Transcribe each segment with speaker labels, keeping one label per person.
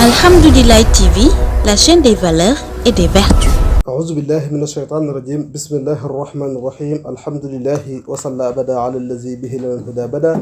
Speaker 1: Alhamdoulilah TV, la chaîne des valeurs et des vertus.
Speaker 2: أعوذ بالله من الشيطان الرجيم بسم الله الرحمن الرحيم الحمد لله وصلى أبدا على الذي به لنا الهدى بدا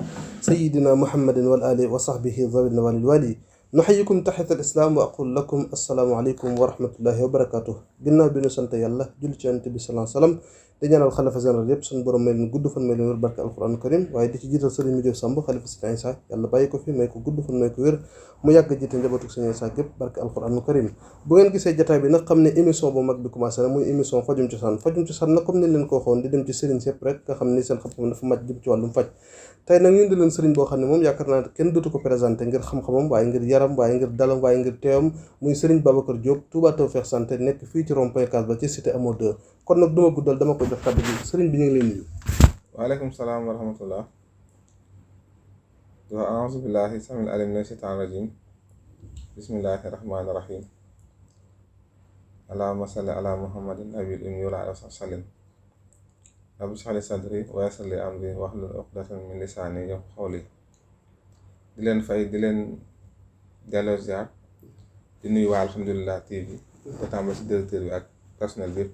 Speaker 2: سيدنا محمد والآل وصحبه ذوي النوال الوالي نحييكم تحية الإسلام وأقول لكم السلام عليكم ورحمة الله وبركاته ginnaaw bi ñu sant yàlla julli ci Yonent bi sallallahu alayhi wa sallam di ñaanal xalifa général yëpp suñu borom may leen gudd fan may leen wér barke alquran karim waaye di ci jiital sëriñ Midio Samb xalifa sëriñ Isa yàlla bàyyi ko fi may ko gudd fan may ko wér mu yàgg jiite njabootu sëriñ Isa gépp barke alquran karim bu ngeen gisee jotaay bi nag xam ne émission bu mag bi commencé na muy émission fajum cosaan nag comme ni leen ko waxoon di dem ci sëriñ sépp rek nga xam ni seen xam-xam dafa màcc jëm ci wàllum faj tey nag ñu indi leen sëriñ boo xam ne moom yaakaar naa kenn dootu ko présenté ngir xam-xamam waaye ngir yaram waaye ngir dalam waaye ngir teewam muy sëriñ Babacar Diop Touba Tawfekh Santé nekk fii ci rond-point 4 ba ci cité Amo 2 kon nag duma guddal dama ko jox kàddu bi sëriñ bi ñu ngi lay nuyu.
Speaker 3: waaleykum salaam wa rahmatullah wa a'uuzu billahi samil alim mina shaytaani rajim bismillahi rahmaani rahim allahumma salli ala muhammadin nabil ummi wa ala sallim rabbi shrah li sadri wa yassir li amri wahlul uqdatan min lisaani yafqahu qawli di leen fay di leen delloo ziar di nuyu waa Alhamdoulilah TV te tàmbali si directeur bi ak personnel bi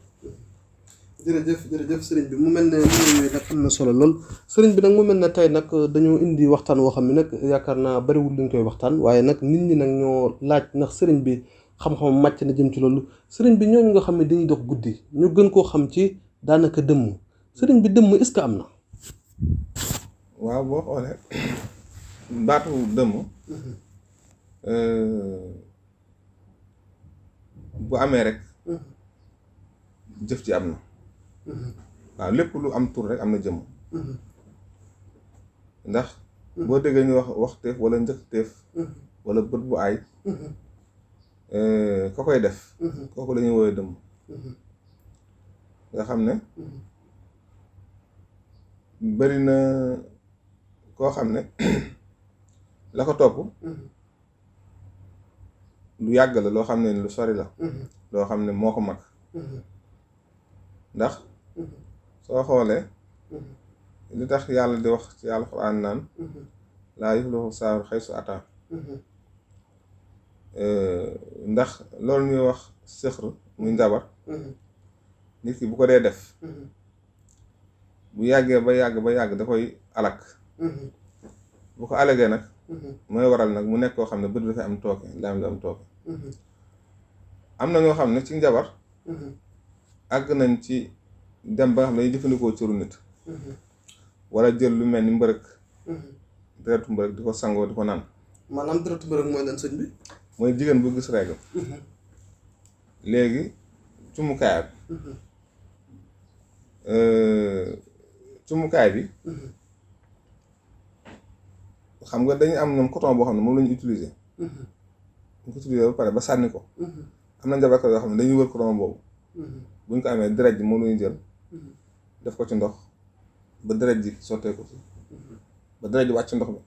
Speaker 2: jërëjëf sëriñ bi mu mel ne yooyu nag am na solo lool sëriñ bi nag mu mel ne tey nag dañoo indi waxtaan woo xam ne nag yaakaar naa bariwul luñ koy waxtaan waaye nag nit ñi nag ñoo laaj ndax sëriñ bi xam-xam màcc na jëm ci loolu sëriñ bi ñooñu nga xam ne dañuy dox guddi ñu gën koo xam ci daanaka dëmm sëriñ bi dëmm est-ce que am na.
Speaker 3: waaw boo xoolee baatu dëmm bu amee rek jëf ci am na waaw lépp lu am tur rek am na jëmm ndax boo déggee ñu waxteef wala njëkteef wala bët bu aay ko koy def kooku la ñuy woowee dëmm nga xam ne bari na koo xam ne la ko topp lu yàgg la loo xam ne lu sori la loo xam ne moo ko mag ndax soo xoolee li tax yàlla di wax ci alxuraan naan laa yuflihu saahiru haysu ataa ndax loolu ñuy wax sixr muy njabar nit ki bu ko dee def bu yàggee ba yàgg da koy alak bu ko alagee nag mooy waral nag mu nekk koo xam ne bët dafay am tooke ndaam di am tooke am na ñoo xam ne ci njabar àgg nañ ci dem ba nga xam ne dañuy jëfandikoo cëru nit wala jël lu mel ni mbërëk deretu mbërëk di ko sangoo di ko naan.
Speaker 2: maanaam deretu mbërëk mooy lan sëñ bi.
Speaker 3: mooy jigéen bu gis règle léegi cumukaay bi xam nga dañu am ñoom coton boo xam ne moom la ñu utiliser ñu ko utiliser ba pare ba sànni ko am na njabarkat yoo xam ne dañuy wër coton boobu bu ñu ko amee deret ji moom la ñuy jël def ko ci ndox ba deret ji sottee ko ci ba deret ji wàcc ndox mi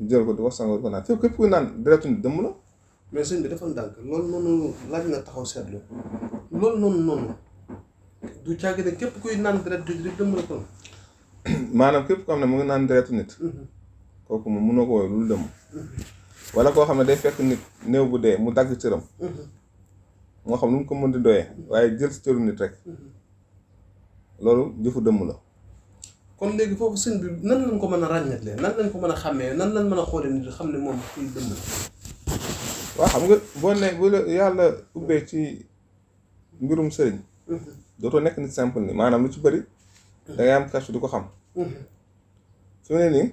Speaker 3: ñu jël ko di ko sangoo di ko naan fépp képp kuy naan deretu nit dëmm la.
Speaker 2: mais sëñ bi dafa ndànk loolu noonu laaj na taxaw seetlu loolu noonu du caagi ne képp kuy naan deret du dëmm la kon.
Speaker 3: maanaam képp koo xam ne mu ngi naan deretu nit kooku moom mënoo ko woowee lu dëmm wala koo xam ne day fekk nit néew bu dee mu dagg cëram moo xam lu mu ko mën di doyee waaye jël si cëru nit rek loolu jëfu dëmm la.
Speaker 2: kon léegi foofu sëñ bi nan lañ ko mën a ràññatlee nan lañ ko mën a xàmmee nan lañ mën a xoolee nit xam ne moom kuy dëmm la.
Speaker 3: waaw xam nga boo ne bu la yàlla ubbee ci mbirum sëriñ dootoo nekk nit simple ni maanaam lu ci bëri dangay am kàccu di ko xam fi mu ne nii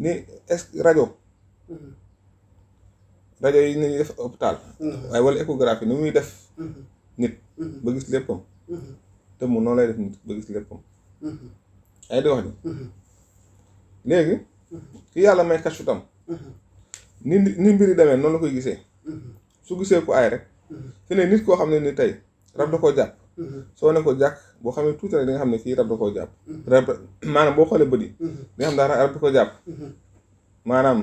Speaker 3: ni est rajo yi ni ñuy def hôpital waaye wala échographie ni muy def nit ba gis léppam te mu noonu lay def nit ba gis léppam ay di wax ni léegi ki yàlla may kàccu tam ni mbir yi demee noonu la koy gisee su gisee ku aay rek fi ne nit koo xam ne ni tey rab da koo jàpp soo ne ko jàkk boo xam ne tuuti rek di nga xam ne kii rab da koo jàpp rab maanaam boo xoolee bët yi di nga xam daa rab da ko jàpp maanaam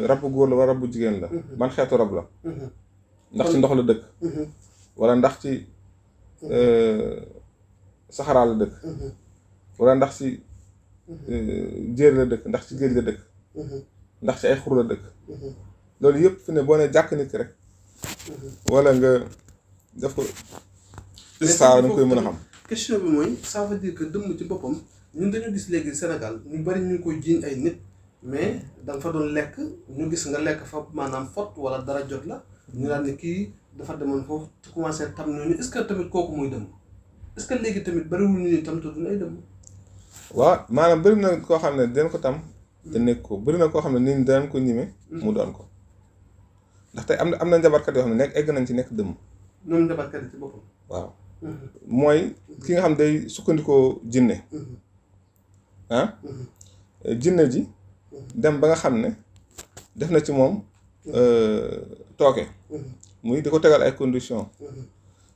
Speaker 3: rab bu góor la wala rab bu jigéen la ban xeetu rab la ndax ci ndox la dëkk wala ndax ci saxaraa la dëkk wala ndax ci jéer la dëkk ndax ci géej la dëkk ndax ci ay xur la dëkk loolu yëpp fi ne boo nee jàkk nit ki rek wala nga def ko saa da nga koy mën a xam.
Speaker 2: question bi mooy ça veut dire que dëmm ci boppam ñun dañu gis léegi Sénégal ñu bari ñu ngi koy jiiñ ay nit mais da nga fa doon lekk ñu gis nga lekk fa maanaam fot wala dara jot la ñu daan ne kii dafa demoon foofu commencé tam ñooñu est-ce que tamit kooku mooy dëmm est-ce que léegi tamit bariwul ñu ni tam te duñ ay dëmm.
Speaker 3: waaw maanaam bëri na koo xam ne dañ ko tam te nekk ko bëri na koo xam ne nit ñi danañ ko ñime mu doon ko ndax tey am na njabarkat yoo xam ne nekk egg nañ ci nekk dëmm.
Speaker 2: ñoom njabarkat yi ci boppam.
Speaker 3: waaw mooy ki nga xam day sukkandikoo jinne jinne ji dem ba nga xam ne def na ci moom tooke muy di ko tegal ay conditions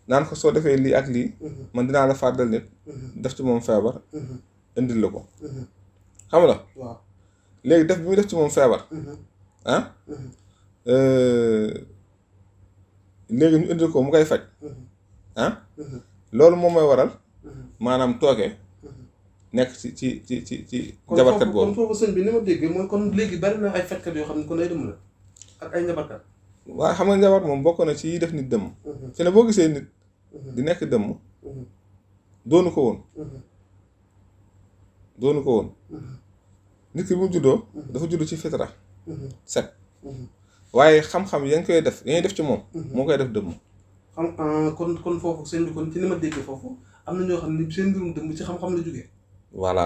Speaker 3: naan ko soo defee lii ak lii man dinaa la fàddal nit def ci moom feebar indil la ko xam la
Speaker 2: waaw
Speaker 3: léegi def bi muy def ci moom feebar léegi ñu indil ko mu koy faj loolu moom mooy waral maanaam tooke nekk ci jabarkat boobu.
Speaker 2: kon foofu sëñ bi ni ma déggee mooy kon léegi bari na ay fajkat yoo xam ne kon ay dëmm la ak ay njabarkat.
Speaker 3: waaw xam nga njabar moom bokk na ci yi def nit dëmm. fi ne boo gisee nit di nekk dëmm doonu ko woon nit ki bu juddoo dafa judd ci fitra set waaye xam-xam ya nga koy def ya ngay def ci moom moo koy def dëmm.
Speaker 2: kon foofu sëñ bi kon ci ni ma déggee foofu am na ñoo xam ne seen mbirum dëmm ci xam-xam la jógee.
Speaker 3: voilà.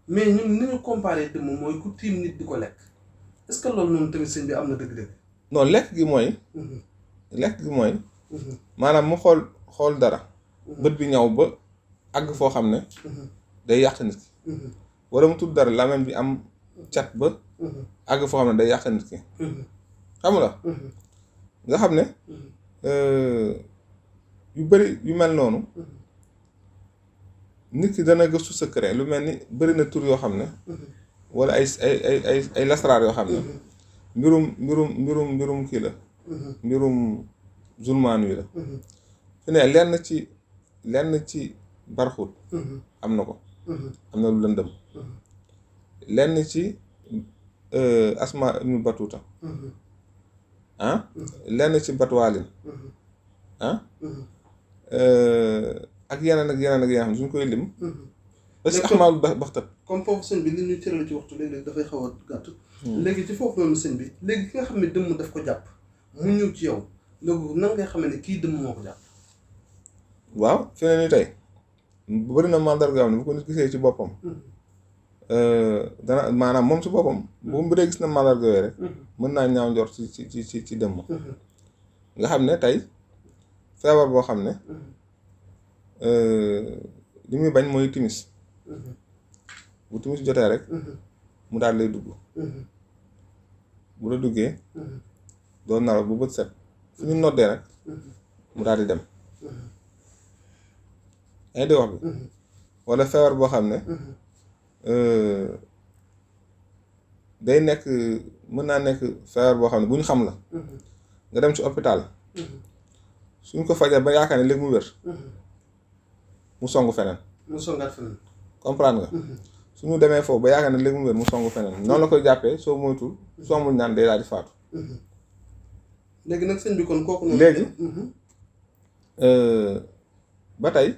Speaker 2: mais ñun ni ñu comparé dëmm mooy ku tiim nit di ko lekk est-ce que loolu noonu tamit sëñ bi am na dëgg-dëgg.
Speaker 3: non lekk gi mooy. maanaam mu xool dara. bët bi ñaw ba àgg foo xam ne. day yàq nit ki. wala mu tudd dara làmmiñ bi am cat ba. àgg foo xam ne day yàq nit ki. xam nga nga xam ne. yu bari yu mel noonu. nit ki dana gëstu secret lu mel ni bëri na tur yoo xam ne wala ay lasaraar yoo xam ne mbirum kii la mbirum zulmaan yi la fi ne lenn ci barxut am na ko am na lu lëndëm lenn ci asma ibnu batuta lenn ci batwaalin ak yeneen xam ne suñ koy lim. ba si axmaalu baxtat.
Speaker 2: comme foofu sëñ bi li ñuy tëral ci waxtu léeg-léeg dafay xaw a gàtt. léegi ci foofu noonu sëñ bi léegi ki nga xam ne dëmm daf ko jàpp mu ñëw ci yow léegi nan ngay xamee ne kii dëmm moo ko jàpp.
Speaker 3: waaw fi ne nii tey bëri na mandarga am ne bu ko nit gisee ci boppam. dana maanaam moom ci boppam. bu mu dee gis na mandarga yooyu rek. mën naa ñaaw njort ci dëmm. nga xam ne tey feebar boo xam ne. li muy bañ mooy timis bu timis jotee rek mu daal lay dugg bu la duggee doo nelaw bu bët set fu ñu noddee rek mu daal di dem ay di wax bi walla feebar boo xam ne day nekk mën naa nekk feebar boo xam ne bu ñu xam la nga dem ci hôpital suñ ko fajee ba yaakaar ne léegi mu wér mu songu feneen.
Speaker 2: mu songaat feneen.
Speaker 3: comprendre nga. suñu demee foofu ba yaakaar ne léegi mu wér mu songu feneen noonu la koy jàppee soo moytul soo amul ñaan day daal di faatu.
Speaker 2: léegi nag sëñ bi kon kooku noonu.
Speaker 3: léegi ba tey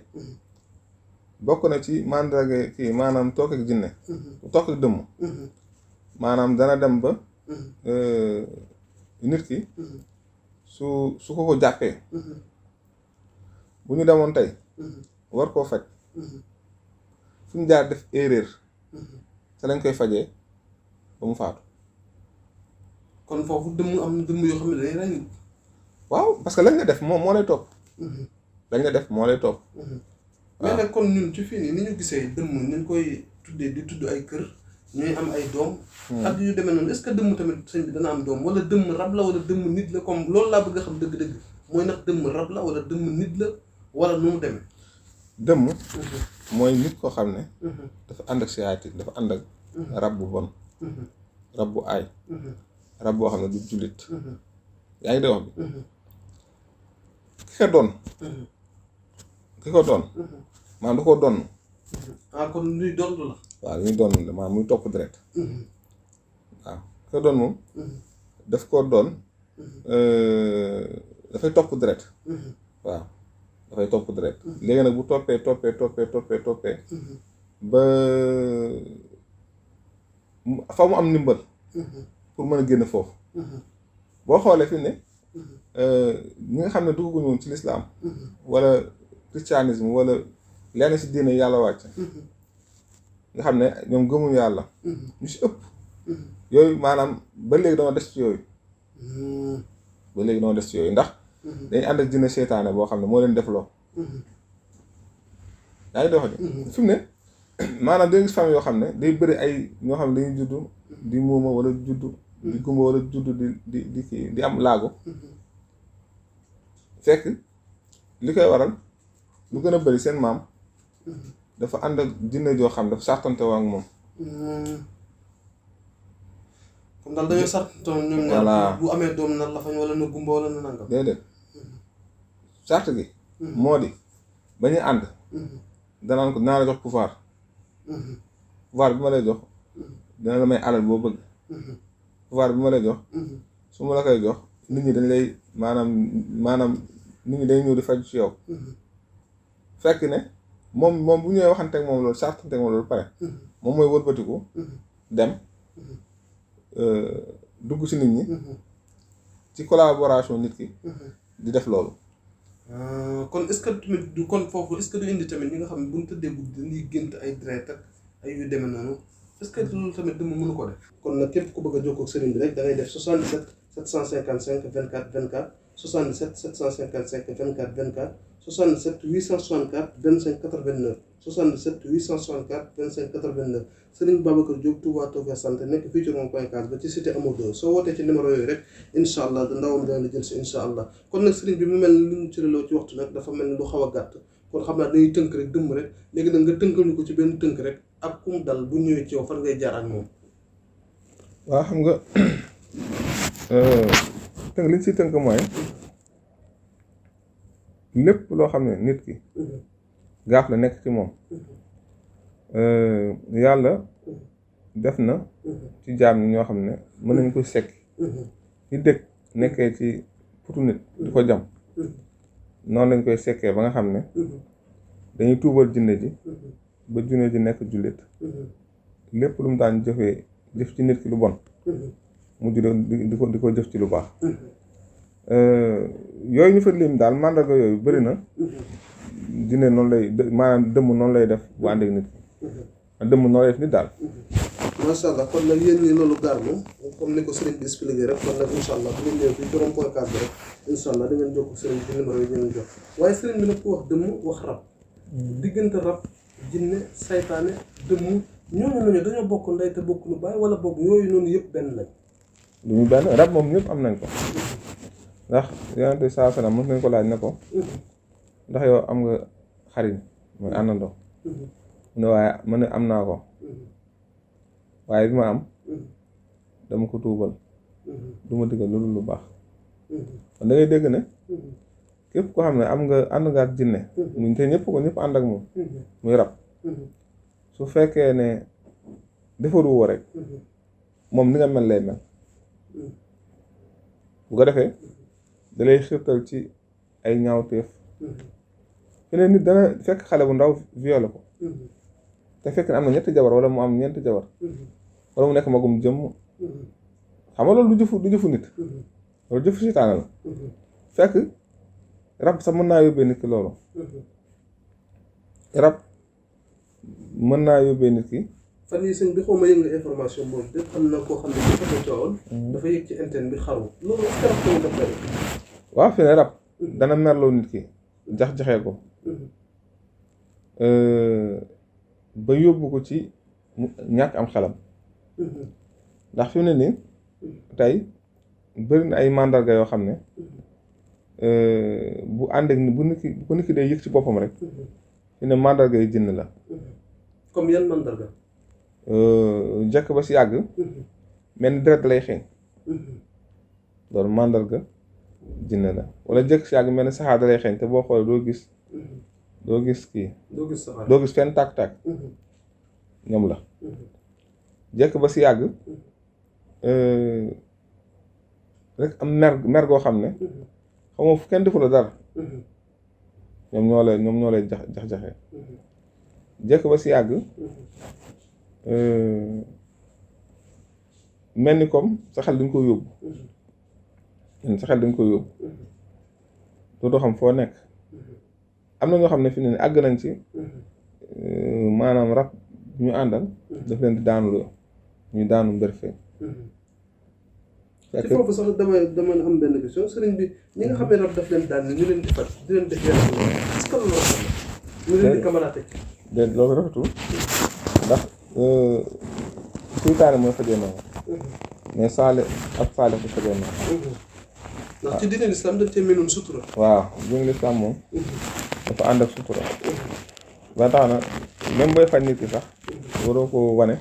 Speaker 3: bokk na ci mandarga kii maanaam toog ak jinne toog ak dëmm maanaam dana dem ba nit ki su ko jàppee bu ñu demoon tey war koo faj fu ñu jaar def erreur te lañ koy fajee ba mu faatu.
Speaker 2: kon foofu dëmm am na dëmm yoo xam ne dañuy rey nit.
Speaker 3: waaw parce que lañ la def moo lay topp. lañ la def moo lay topp.
Speaker 2: mais nag kon ñun ci fii nii ni ñu gisee dëmm ñu koy tuddee di tudd ay kër ñuy am ay doom. ak yu demee noonu est-ce que dëmm tamit sëñ bi dana am doom wala dëmm rab la wala dëmm nit la comme loolu laa bëgg a xam dëgg-dëgg mooy nag dëmm rab la wala dëmm nit la wala nu mu demee.
Speaker 3: dëmm mooy nit koo xam ne dafa ànd ak seytaane dafa ànd ak rab bu bon rab bu aay rab boo xam ne du jullit yaa ngi dee wax bi ki ko doon maanaam da koo doon
Speaker 2: kon luy doon la
Speaker 3: waaw luy doon la maanaam muy topp deret waaw ko doon moom daf ko doon dafay topp deret waaw dafay topp deret léegi nag bu toppee ba fa mu am ndimbal pour mën a génn foofu boo xoolee fi ne ñi nga xam ne dugguñu woon ci lislaam wala christianisme wala lenn si diine yàlla wàcc nga xam ne ñoom gëmuñu yàlla ñu si ëpp yooyu maanaam ba léegi dama des ci yooyu ndax dañuy ànd ak jinne seytaane boo xam ne moo leen def loo yaa ngi dox ji fi mu ne maanaam day gis famille yoo xam ne day bëri ay ñoo xam ne dañuy juddu di muuma wala juddu di gumba wala juddu di kii di am laago fekk li koy waral lu gën a bëri seen maam dafa ànd ak jinne joo xam dafa sartante waa ak moom
Speaker 2: comme daal dañoo sartante ñoom ñaar bu amee doom na la fañ wala na gumba wala na nangam
Speaker 3: déedéet sart gi moo di ba ñuy ànd danaan ko dinaa la jox pouvoir bi ma lay jox dina la may alal boo bëgg pouvoir bi ma lay jox su ma la koy jox nit ñi dañ lay maanaam nit ñi dañ ñëw di faju ci yow fekk ne moom bu ñëwee waxanteeg moom loolu sartanteeg moom loolu pare moom mooy wëlbatiku dem dugg ci nit ñi ci collaboration nit ki di def loolu
Speaker 2: kon est-ce que tamit du kon foofu est-ce que du indi tamit ñi nga xam ne bu ñu tëddee guddi dañuy gént ay deret ak ay yu demee noonu est-ce que loolu tamit dama mënu ko def kon nag képp ku bëgg a jokkoo ak sëriñ bi rek da ngay def 77 755 24 24 77 755 24 24 77 864 25 89 77 864 25 89 Serigne Babacar Diop Touba Tawfekh Santé nekk fii ci rond-point 4 ba ci cité Amadou soo wootee ci numéro yooyu rek incha allah ndawam dina la jël si incha allah kon nag Serigne bi mu mel ni li ñu cëraloo ci waxtu nag dafa mel ni lu xaw a gàtt kon xam naa dañuy tënk rek dëmm rek léegi nag nga tënkal ñu ko ci benn tënk rek ak kum dal bu ñëwee ci yow fan ngay jaar ak moom.
Speaker 3: waaw xam nga tënk li ñu siy tënk mooy lépp loo xam ne nit ki gaaf la nekk ci moom yàlla def na ci jaam ñi ñoo xam ne mën nañ ko sekki ci dëkk nekkee ci putu nit di ko jam noonu lañ koy sekkee ba nga xam ne dañuy tuubal jinne ji ba jinne ji nekk jullit lépp lu mu daan jëf ci nit ki lu bon mu di ko jëf ci lu baax yooyu ñu fa lim daal màndarga yooyu bëri na jinne noonu lay maanaam dëmm noonu lay def bu ànd ak nit ki dëmm noonu lay def nit daal
Speaker 2: macha allah kon nag yéen ñi loolu gaar moom comme ni ko sëriñ bi expliqué rek kon nag incha allah bu ngeen ñëwee fii ci rond-point 4 bi rek incha allah da ngeen jokk sëriñ bi numéro yi ngeen jox waaye sëriñ bi nag ku wax dëmm wax rab diggante rab jinne saytaane dëmm ñooñu dañoo bokk ndey te bokk lu bàyyi wala bokk yooyu noonu yëpp benn lañ
Speaker 3: du ñu benn rab moom ñëpp am nañ ko ndax yonente saa salaam mos nañ ko laaj ne ko ndax yow am nga xarit mooy àndandoo mu ne waaye ma ne am naa ko waaye bi ma am dama ko tuubal du ma diggal lu dul lu baax kon da ngay dégg ne képp koo xam ne ànd nga ak jinne muñ te ñëpp ànd ak moom muy rab su fekkee ne defaru woo rek moom ni nga mel lay mel bu ko defee da lay xirtal ci ay ñaawteef feneen nit dana fekk xale bu ndaw violé ko te fekk ne am na ñetti jabar wala mu am ñeenti jabar wala mu nekk magum jëmm xam nga loolu du jëfu nit loolu jëfu seytaane la fekk rab sax mën naa yóbbee nit ki loolu rab mën naa yóbbee nit ki
Speaker 2: fan yii sëñ bi xaw ma yëg nga information boobu de xam na koo xam ne dafa coowal dafa yëg ci internet bi xaru loolu rab tamit daf lay
Speaker 3: waaw fi ne rab dana merloo nit ki jax-jaxee ko ba yóbbu ko ci ñàkk am xelam ndax fi mu ne nii tey bëri na ay mandarga yoo xam ne bu ànd ak bu nit ki day yëg ci boppam rek fi ne mandarga yi jinn la
Speaker 2: comme yan mandarga
Speaker 3: jekk ba si yàgg mel ni deret lay xeeñ loolu mandarga jinn la wala jekk si yàgg mel ni saxaar da lay xeeñ te boo xoolee doo gis kii doo gis fenn tàkk-tàkk ñoom la jekk ba si yàgg rek am mer goo xam ne xamoo fu kenn defu la dara ñoom ñoo lay jax-jaxee jëkk ba si yàgg mel ni comme sa xel dañ ko yóbbu sa xel dañ ko yóbbu dootoo xam foo nekk am na ñoo xam ne fi ne àgg nañ ci maanaam rab ñu àndal daf leen di daanuloo ñu daanu mbër fee
Speaker 2: ci foofu sax dama am benn question sëriñ bi ñi nga xam ne rab daf leen daan ñu leen di faj di leen def yenn est-ce que loolu rafet na ñu leen di kamalaate
Speaker 3: déet loolu rafetul ndax seytaane mooy fajee noonu mais saale ak saale bu fajee noonu
Speaker 2: ndax ci diine lislaam dañ cee mënoon sutura
Speaker 3: waaw diine lislaam moom dafa ànd ak sutura ba tax na même booy faj nit ki sax waroo ko wane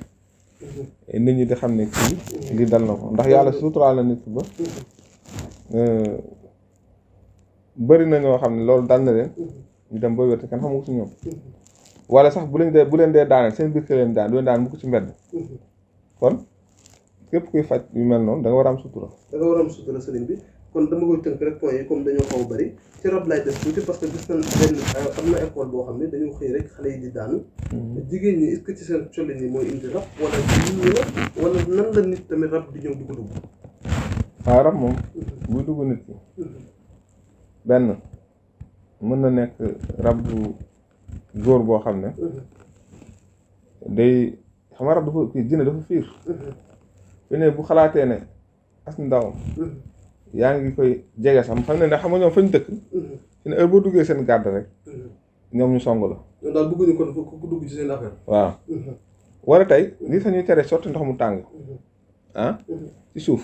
Speaker 3: nit ñi di xam ne kii li dal na ko ndax yàlla suturaal na nit ki ba bëri na ñoo xam ne loolu dal na leen ñu dem ba wér te kenn xamu ko si ñoom wala sax bu leen dee daaneel seen biir leen daan du leen daan mu ko ci mbedd kon képp kuy faj yu mel noonu da nga war a am sutura
Speaker 2: sëriñ bi kon dama koy tënk rek point yi comme dañoo xaw bëri ci rab laay def tuuti parce que gis nañ benn am na école boo xam ne dañoo xëy rek xale yi di daanu jigéen ñi est-ce que ci seen colin yi mooy indi rab wala nit ñi la wala nan la nit tamit rab di ñëw di ko dugg
Speaker 3: waaw rab moom buy dugg nit ki benn mën na nekk rab bu góor boo xam ne day xam nga rab dafa kii jinne dafa fiir fi ne bu xalaatee ne as ndawam yaa ngi koy jege sax xam ne xam nga ñoom fañ dëkk fi ne heure boo duggee seen garde rek ñoom ñu song la
Speaker 2: ñoom daal bëgguñu kon ku dugg ci seen affaire
Speaker 3: waaw wala tey li sax ñuy tere sotti ndox mu tàng ci suuf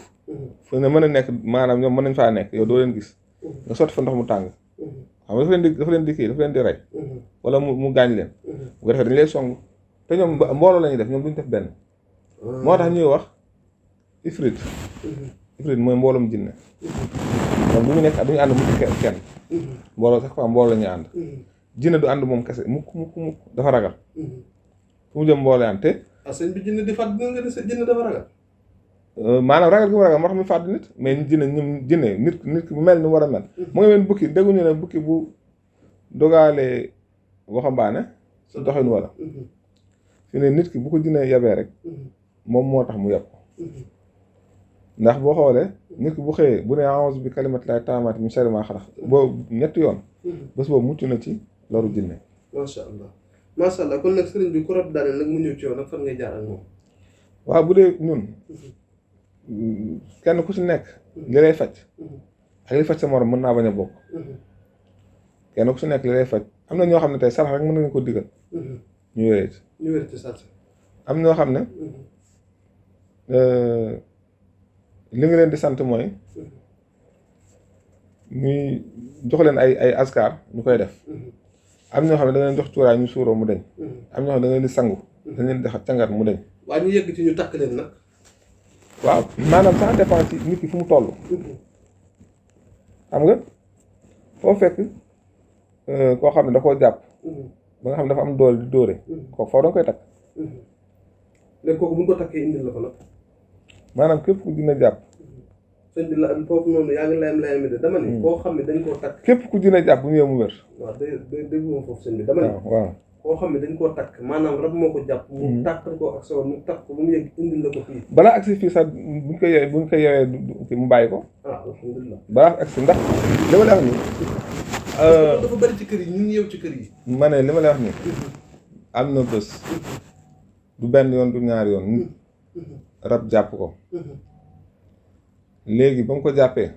Speaker 3: fu ne mën a nekk maanaam ñoom mën nañ faa nekk yow doo leen gis nga sotti fa ndox mu tàng xam nga dafa leen di kii dafa leen di rey wala mu gaañ leen bu ko defee dañu lay song te ñoom mbooloo la ñuy def ñoom duñ def benn moo tax ñuy wax ifrit mooy mbooloom jinne ñoom du ñu nekk duñu ànd mukk kenn mbooloo sax fa mbooloo la ñuy ànd jinne du ànd moom kese mukk dafa ragal fu mu jëm mbooloo ànd te
Speaker 2: sëñ bi jinne di fàtt dina nga ne sa jinne dafa ragal
Speaker 3: maanaam ragal gi mu ragal moo tax mu fàdd nit mais jinne nit ki bu mel ni mu war a mel mu ngi mel bukki dégguñu ne bukki bu dogaalee waxambaane su doxin wala fi ne nit ki bu ko jinne yabee rek moom moo tax mu yab ko ndax boo xoolee nit ki bu xëyee bu ne a'uuzu bi kalimatillahi taammaati min sharri maa xalaq boobu ñetti yoon bés boobu mucc na ci loru jinne
Speaker 2: macha allah kon nag sëriñ bi ku rab daane nag mu ñëw ci yow nag fan ngay jaar ak moom
Speaker 3: waaw bu dee ñun kenn ku ci nekk li lay faj ak li faj sa morom mën naa bañ a bokk kenn ku ci nekk li lay faj am na ñoo xam ne tey sarax rek mën nañu ko digal ñu wéree ci am ñoo xam ne li nga leen di sant mooy ñuy jox leen ay askar ñu koy def am ñoo xam ne da nga leen jox cuuraay ñu suuroo mu deñ am ñoo xam ne da nga leen di sangu da leen di cangat mu deñ
Speaker 2: waaye ñu yegg ci ñu takk leen nag
Speaker 3: waaw maanaam ça dépend ci nit ki fu mu toll xam nga foo fekk koo xam ne da koo jàpp ba nga xam ne dafa am doole di dóore kooku foo danga koy takk
Speaker 2: léegi kooku bu ñu ko takkee indil la ko nag
Speaker 3: maanaam képp ku dina jàpp
Speaker 2: sëñ bi la foofu noonu yaa ngi layam de dama ni koo xam ne dañ koo takk
Speaker 3: képp ku dina jàpp bu ñëwee mu wér
Speaker 2: waaw dégg moom foofu sëñ bi dama ni
Speaker 3: waaw
Speaker 2: koo xam ne dañ koo takk maanaam rab moo ko jàpp mu takk ko ak sa mu takk ko bu mu yegg indil la ko fii
Speaker 3: balaa agsi fii sax buñ ko yewee mu bàyyi ko
Speaker 2: alhamdulilah
Speaker 3: balaa agsi ndax li ma lay wax nii
Speaker 2: dafa bëri ci kër yi ñun yeew ci kër yi
Speaker 3: ma ne li ma lay wax nii am na bés du benn yoon du ñaari yoon rab jàpp ko léegi ba mu ko jàppee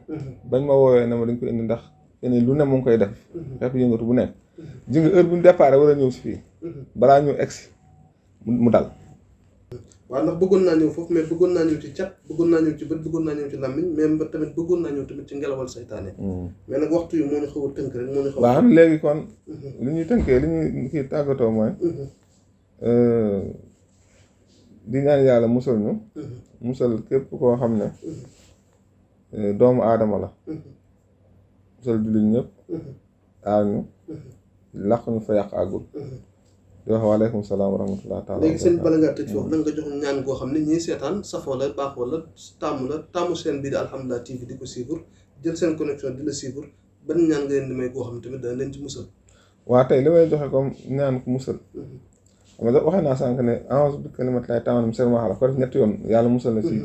Speaker 3: bañ ma woowee ne ma dañ ko indi ndax indi lu ne mu ngi koy def xeetu yëngatu bu nekk ji nga heure bu ñu départ war a ñëw si fii balaa ñëw egsi mu dal
Speaker 2: waaw ndax bëggoon naa ñëw foofu mais bëggoon naa ñëw ci cat bëggoon naa ñëw ci bët bëggoon naa ñëw ci làmmiñ mais tamit bëggoon naa ñëw tamit ci ngelawal saytaane mais nag waxtu yi moo ñu xaw a tënk rek moo ñu xaw a
Speaker 3: waaw léegi kon li ñuy tënkee li ñuy kii tàggatoo mooy di ñaan yàlla musal ñu musal képp koo xam ne doomu aadama la musal jullit ñëpp aar ñu làq ñu fa yàq àggul di wax waaleykum salaam wa rahmatulah taala.
Speaker 2: léegi seen bala ngaa tëj foofu nag nga jox ñaan goo xam ne ñii seetaan safoo la baax wala taamu seen bii di Alhamdulilah TV di ko suivre jël seen connexion di la suivre ban ñaan nga leen di may goo xam ne tamit dana leen ci musal.
Speaker 3: waa tey li may joxe comme ñaan ko musal. xam nga waxee naa sànq ne a'uuzu bi kalimatillahi taammaati min sharri maa xalaq ko def ñetti yoon yàlla musal na ci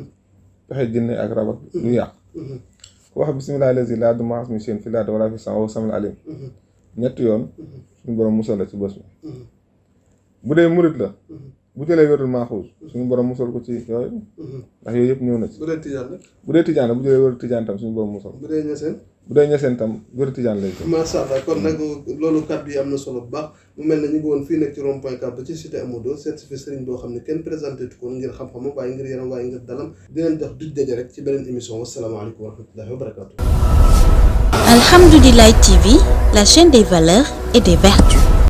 Speaker 3: pexe jinne ak rab ak lu yàq. ku wax bismillaahi lazi laa yadurru ma'a ismihi shay'un fil ardi wa laa fis samaa'i wa huwa samiul aliim ñetti yoon suñu borom musal la ci bés bi. bu dee murit la bu jëlee wérul maaxuus suñu borom musal ko ci yooyu ndax yooyu yëpp ñëw na ci.
Speaker 2: bu dee tijaan nag.
Speaker 3: bu dee tijaan la bu jëlee wérul tijaan tam suñu borom musal.
Speaker 2: bu dee ñeseen.
Speaker 3: bu dee ñeseen tam wérul tijaan lay jël.
Speaker 2: macha allah kon nag loolu kàddu yi am na solo bu baax mu mel ne ñu ngi woon fii nekk ci rond point 4 ba ci cité Amadou seet si fi sëriñ boo xam ne kenn présenté tu ko ngir xam-xamam waaye ngir yaram waaye ngir dalam di leen jox duj daje rek ci beneen émission wasalaamaaleykum wa rahmatullahi wa barakatu.
Speaker 1: Alhamdulillah TV, la chaîne des valeurs et des vertus.